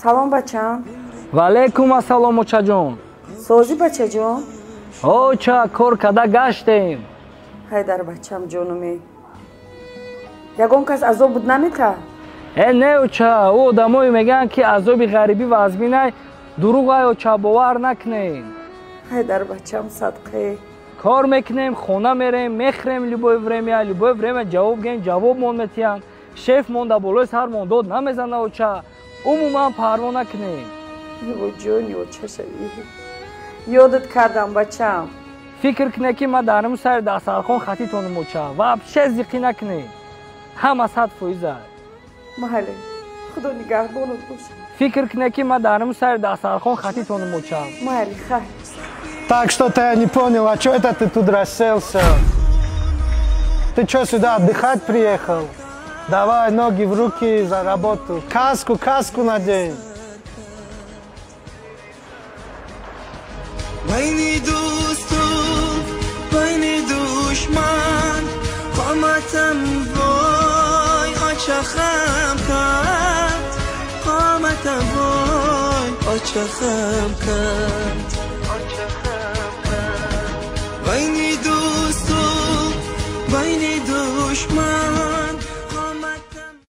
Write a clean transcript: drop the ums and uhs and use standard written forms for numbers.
Салом, бачам. Ва алайкум ассалом, очаҷон. Созӣ, бачаҷон? Оча, кор када гаштем. Ҳайдар, бачам, ҷонуме, ягон кас азоб буд намета? Э, не, оча, ӯ одамое мегӯянд, ки азоби ғарибӣ вазминай, дурӯғ ай, оча, бовар накунем. Ҳайдар, бачам, садқе. Кор мекунем, хона мерем, мехӯрем, любое время, любое время ҷавоб гӯем, ҷавобмон метиҳанд. Шефмон дар болои сармон дод намезана, оча, умуман парво накунем. Ҷони очашавӣ, ёдат кардам, бачам. Фикр куне, ки ман дар ҳамун сари дастархон хатитонам, оча, вообще зиқӣ накунем, ҳама 100%. Майли, худо нигаҳбонат бошад. Фикр куне, ки ман дар ҳамун сари дастархон хатитонам, оча. Майли, хайр. Так, что-то я не понял, а что это ты тут расселся? Ты что, сюда отдыхать приехал? Давай ноги в руки, за работу. Каску, каску надень. Байни дӯсту байни душман қоматам вой оча хам кард, қоматам вой оча хам кард. Байни дӯсту байни душман.